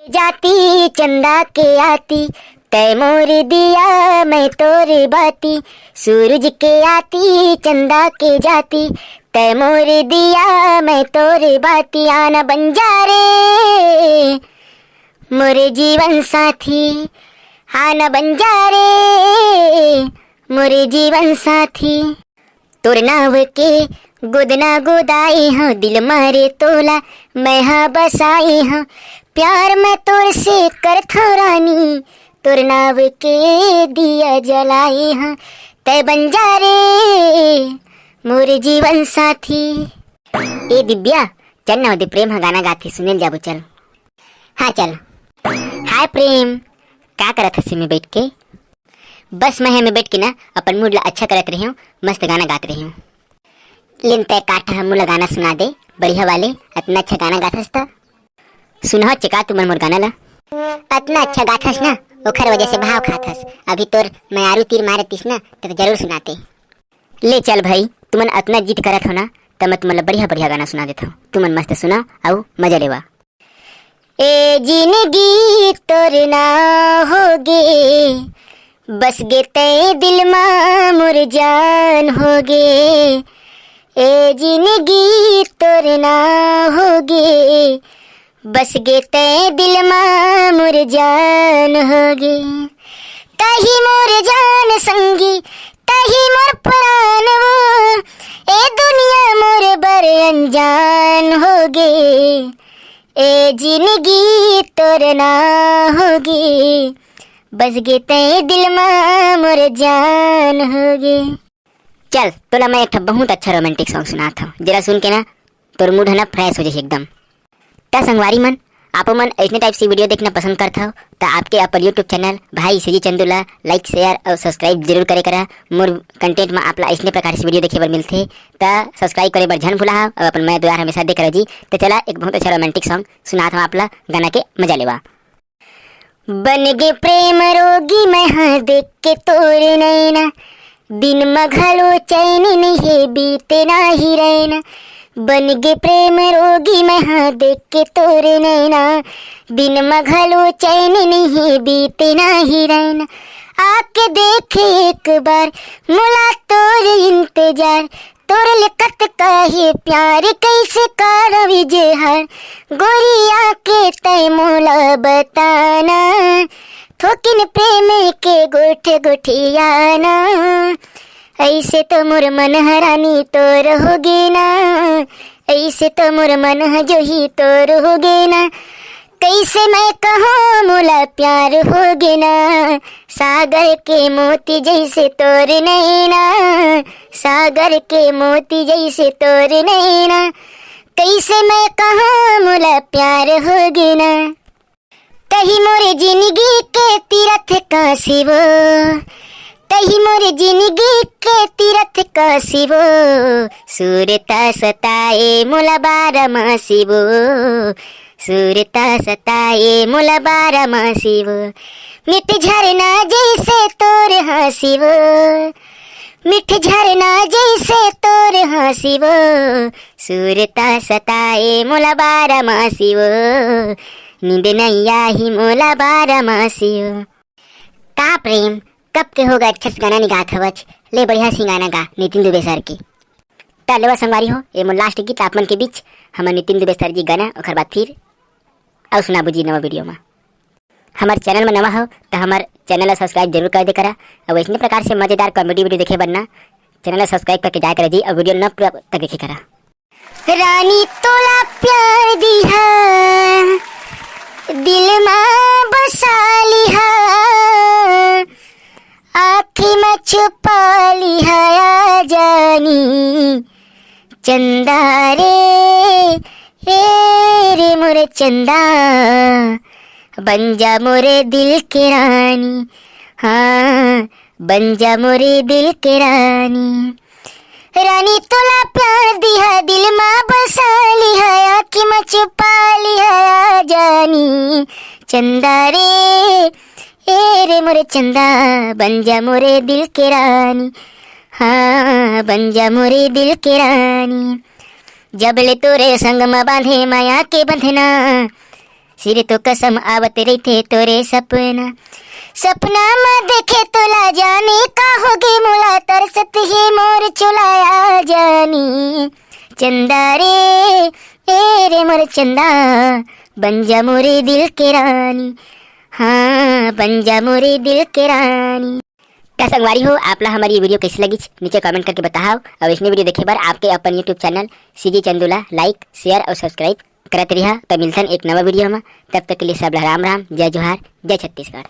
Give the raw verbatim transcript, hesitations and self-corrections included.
जाती चंदा के आती, तै मोर दिया मैं तोर बाती। सूरज के आती चंदा के जाती, तै मोर दिया मैं तोर बाती। आना बन जा रे मोर जीवन साथी, आना बन जा रे मोर जीवन साथी। तोर नाव के गोदना गोदाए हूँ, दिल मारे तोला मैं हा बसाए हूँ। प्यार मैं तोर से करथव रानी, तोर नाव के दिया जलाए हूँ। तै बन जा रे मोर जीवन साथी। ए दिव्या, चल ना ओदे प्रेम ह गाना गाथे, सुने ल जाबो, चल। हाँ चल। हाय प्रेम, का करत हस एमे बैठ के? बस मैं एमे बैठ के ना अपन मूड ला अच्छा करत रही हूँ, मस्त गाना गात रही हूँ। लेन तय काठ ह मोला गाना सुना दे, बढ़िया वाले, अतना अच्छा गाना गाथस त। सुनहव चेका तुमन मोर गाना ला। अतना अच्छा गाथस ना, ओखर वजह से भाव खाथस। अभी तोर मयारू तीर मारे तिस ना, त जरूर सुनाते। ले चल भाई, तुमन अतना जिद करत हो ना, त मैं तुमन ला बढ़िया बढ़िया गाना सुना देथव। तुमन मस्त सुना अउ मजा लेवा। ए जिनगी तोर ना होगे, बस गे तै दिल मा मोर जान होगे। ए जिनगी तोर ना होगे, बस गे तै दिल मा मोर जान होगे। तही मोर जान संगी, तही मोर प्राण वो, ए दुनिया मोर बर अनजान होगे। ए जिनगी तोर ना होगे, बस गे तै दिल मा मोर जान होगे। चल, तोला मैं एक ठो बहुत अच्छा रोमांटिक सॉन्ग सुनात हूँ, जेला सुन के ना तोर मूड है ना फ्रेश हो जाए एकदम। त संगवारी मन, आपो मन ऐसने टाइप से वीडियो देखना पसंद करत हव, त आपके अपन YouTube चैनल भाई सीजी चंदू ला लाइक, शेयर और सब्सक्राइब जरूर करे करा। मोर कंटेंट में आप ला ऐसने प्रकार से वीडियो देखे बर मिलथे, त सब्सक्राइब करे बर झन भुला हव और अपन मया दुलार हमेशा दे करा जी। त चला, एक बहुत अच्छा रोमांटिक सॉन्ग सुनात हूँ आप ला, गाना के मजा लेवा। बन गे प्रेम रोगी मैं हा देख के तोर नैना, दिन म घलो चैन नइ हे बीते नाही रैना। बन गे प्रेम रोगी मैं हा देख के तोर नैना, दिन म घलो चैन नइ हे बीते नाही रैना। आके देख एक बार मोला तोर इंतजार, तोर ले कतका हे प्यार, कइसे करव इजहार, गोरिया के तै मोला बताना। थोकिन प्रेम के गोठ गोठियाना, ऐसे तो मोर मन ह रानी तोर होगे ना, ऐसे तो मोर मन ह जोही तोर होगे ना। कैसे मैं कहूँ मोला प्यार होगे ना, सागर के मोती जैसे तोर नैना, सागर के मोती जैसे तोर नैना। कैसे मैं कहूँ मोला प्यार होगे ना। तही मोर जिनगी के तीरथ काशी वो, तही मोर जिनगी के तीरथ काशी वो। सूरता सताए मोला बारमासी वो, सूरता सताए मोला बारमासी वो। मीठ झरना जैसे तोर हाँसी वो, मीठ झरना जैसे तोर हाँसी वो। सूरता सताए मोला बारमासी वो, नींद नइ आही मोला बारमासी वो। का प्रेम, कब के होगे अच्छा से गाना नइ गात हवच? ले बढ़िया से गाना गा नितिन दुबे सर के। त लेवा संगवारी हो, ए मोर लास्ट गीत आप मन के बीच, हमर नितिन दुबे सर जी गाना, ओखर बाद फिर अउ सुनाबो जी नवा वीडियो में। हमर चैनल में नवा हो त हमर चैनल ला सब्सक्राइब जरूर कर दे करा। अउ ऐसने प्रकार से मजेदार कॉमेडी वीडियो देखे बर ना, चैनल ला सब्सक्राइब करके जाए करा जी, अउ वीडियो न पूरा तक देखे करा। रानी तोला प्यार दिहा, दिल मा बसा लिहा, आँखी मा छुपा लिहा, आ जानी चंदा रे, ए रे मोर चंदा, बन जा मोरे दिल के रानी, हाँ, बन जा मोरे दिल के रानी। रानी तोला प्यार दिहा, दिल मा बसा लिहा, आँखी मा छुपा लिहा, आ जानी चंदा रे, ए रे मोरे चंदा, बन जा मोरे दिल के रानी, हाँ, बन जा मोरे दिल के रानी। जब ले तोरे संग मा बांधे मया के बंधना, सिरे तो कसम आवत रहिथे तोरे सपना, सपना म देखे तोला जानी, का होगे मोला तरसत हे मोर चुलाया जानी। चंदा रे, ए रे मोर चंदा, बन जा मोरे दिल के रानी, हाँ बन जा मोरे दिल के रानी। त संगवारी हो, आप ला हमर ये video कैसे लगिस, नीचे comment करके बताओ। और इसने video देखे बर आपके अपन YouTube channel CG चंदू ला like, share और subscribe करत रहिहा। त मिलथन एक नवा video में, तब तक के लिए सब ला राम राम, जय जोहार, जय छत्तीसगढ़।